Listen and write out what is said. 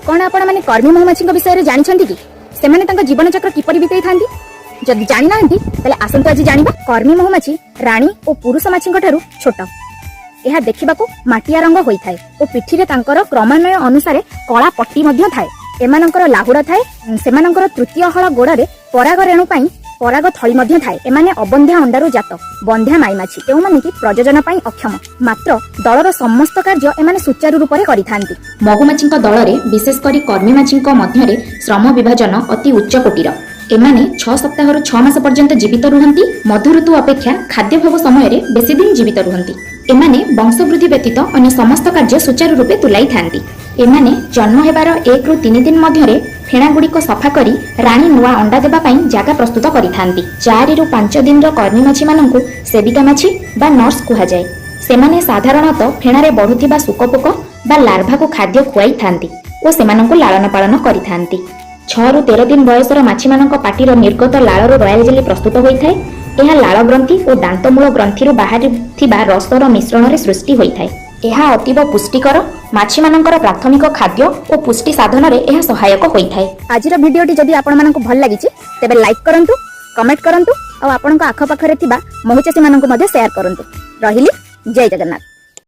କ'ଣ ଆପଣମାନେ କର୍ମୀ ମହୁମାଛିଙ୍କ ବିଷୟରେ ଜାଣିଛନ୍ତି କି? ସେମାନେ ତାଙ୍କ ଜୀବନଚକ୍ର କିପରି ବିତେଇଥାନ୍ତି? ଯଦି ଜାଣିନାହାନ୍ତି, ତାହେଲେ ଆସନ୍ତୁ ଆଜି ଜାଣିବା। କର୍ମୀ ମହୁମାଛି ରାଣୀ ଓ ପୁରୁଷ ମାଛିଙ୍କ ଠାରୁ ଛୋଟ। ଏହା ଦେଖିବାକୁ ମାଟିଆ ରଙ୍ଗ ହୋଇଥାଏ ଓ ପିଠିରେ ତାଙ୍କର କ୍ରମାନ୍ୱୟ ଅନୁସାରେ କଳା ପଟି ମଧ୍ୟ ଥାଏ। ଏମାନଙ୍କର ଲାହୁଡ଼ ଥାଏ। ସେମାନଙ୍କର ତୃତୀୟ ହଳ ଗୋଡରେ ପରାଗ ରେଣୁ ପାଇଁ ପରାଗ ଥଳି ମଧ୍ୟ ଥାଏ। ଏମାନେ ଅବନ୍ଧ୍ୟା ଅଣ୍ଡାରୁ ଜାତ ବନ୍ଧ୍ୟା ମାଇମାଛି, ଯେଉଁମାନେ କି ପ୍ରଜନନ ପାଇଁ ଅକ୍ଷମ। ମାତ୍ର ଦଳର ସମସ୍ତ କାର୍ଯ୍ୟ ଏମାନେ ସୁଚାରୁ ରୂପରେ କରିଥାନ୍ତି। ମହୁମାଛିଙ୍କ ଦଳରେ, ବିଶେଷ କରି କର୍ମୀ ମାଛିଙ୍କ ମଧ୍ୟରେ ଶ୍ରମ ବିଭାଜନ ଅତି ଉଚ୍ଚ କୋଟୀର। ଏମାନେ 6 ସପ୍ତାହରୁ 6 ମାସ ପର୍ଯ୍ୟନ୍ତ ଜୀବିତ ରୁହନ୍ତି। ମଧୁ ଋତୁ ଅପେକ୍ଷା ଖାଦ୍ୟଭୋଗ ସମୟରେ ବେଶୀ ଦିନ ଜୀବିତ ରୁହନ୍ତି। ଏମାନେ ବଂଶବୃଦ୍ଧି ବ୍ୟତୀତ ଅନ୍ୟ ସମସ୍ତ କାର୍ଯ୍ୟ ସୁଚାରୁ ରୂପେ ତୁଲାଇଥାନ୍ତି। ଏମାନେ ଜନ୍ମ ହେବାର 1ରୁ 3 ଦିନ ମଧ୍ୟରେ ଫେଣାଗୁଡ଼ିକ ସଫା କରି ରାଣୀ ନୂଆ ଅଣ୍ଡା ଦେବା ପାଇଁ ଜାଗା ପ୍ରସ୍ତୁତ କରିଥାନ୍ତି। 4ରୁ 5 ଦିନର କର୍ମୀ ମାଛିମାନଙ୍କୁ ସେବିକା ମାଛି ବା ନର୍ସ କୁହାଯାଏ। ସେମାନେ ସାଧାରଣତଃ ଫେଣାରେ ବଢୁଥିବା ଶୁକପୋକ ବା ଲାର୍ଭାକୁ ଖାଦ୍ୟ ଖୁଆଇଥାନ୍ତି ଓ ସେମାନଙ୍କୁ ଲାଳନ ପାଳନ କରିଥାନ୍ତି। 6ରୁ 13 ଦିନ ବୟସର ମାଛିମାନଙ୍କ ପାଟିର ନିର୍ଗତ ଲାଳରୁ ରୟାଲ ଜେଲି ପ୍ରସ୍ତୁତ ହୋଇଥାଏ। ଏହା ଲାଳ ଗ୍ରନ୍ଥି ଓ ଦାନ୍ତମୂଳ ଗ୍ରନ୍ଥିରୁ ବାହାରିଥିବା ରସର ମିଶ୍ରଣରେ ସୃଷ୍ଟି ହୋଇଥାଏ। ଏହା ଅତୀବ ପୁଷ୍ଟିକର। ମାଛିମାନଙ୍କର ପ୍ରାଥମିକ ଖାଦ୍ୟ ଓ ପୁଷ୍ଟି ସାଧନରେ ଏହା ସହାୟକ ହୋଇଥାଏ। ଆଜିର ଭିଡିଓଟି ଯଦି ଆପଣମାନଙ୍କୁ ଭଲ ଲାଗିଛି, ତେବେ ଲାଇକ୍ କରନ୍ତୁ, କମେଣ୍ଟ କରନ୍ତୁ ଆଉ ଆପଣଙ୍କ ଆଖପାଖରେ ଥିବା ମହୁଚାଷୀମାନଙ୍କୁ ମଧ୍ୟ ସେୟାର କରନ୍ତୁ। ରହିଲି, ଜୟ ଜଗନ୍ନାଥ।